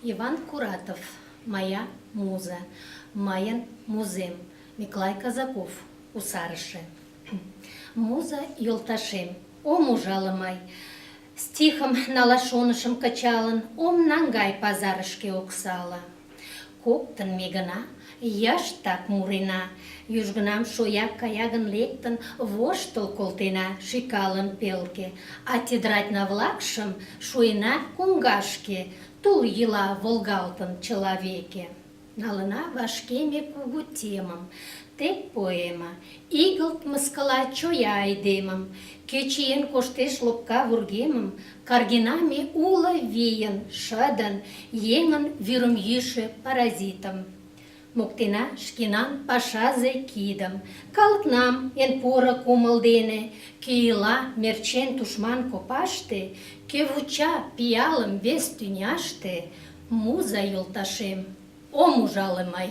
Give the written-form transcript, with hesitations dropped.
Иван Куратов, Моя муза, Мыйын музем, Миклай Казаков, Кусарыше. Муза йолташем, ом ужале мый, Стихым налаш шонышым кычалын, Ом наҥгай пазарышке оксала. Коктын ме гына йыштак мурена, Южгунам шояк кая гын лектын, Воштыл колтена, шӱкалын пелке, А тетрадьна-влакшым шуэна коҥгашке, Тул йӱла волгалтын чыла веке. Налына вашке ме кугу темым, Тек поэма, игылт мыскыла чоя айдемым, Кӧ чиен коштеш лопка вургемым, Каргена ме уло вийын, шыдын, Еҥын вӱрым йӱшӧ паразитым. Моктена шкенан пашазе кидым, Калыкнам эн поро кумыл дене, Кӧ ила мерчен тушман копаште, Кӧ вуча пиалым вес тӱняште, Муза йолташем, ом ужале мый.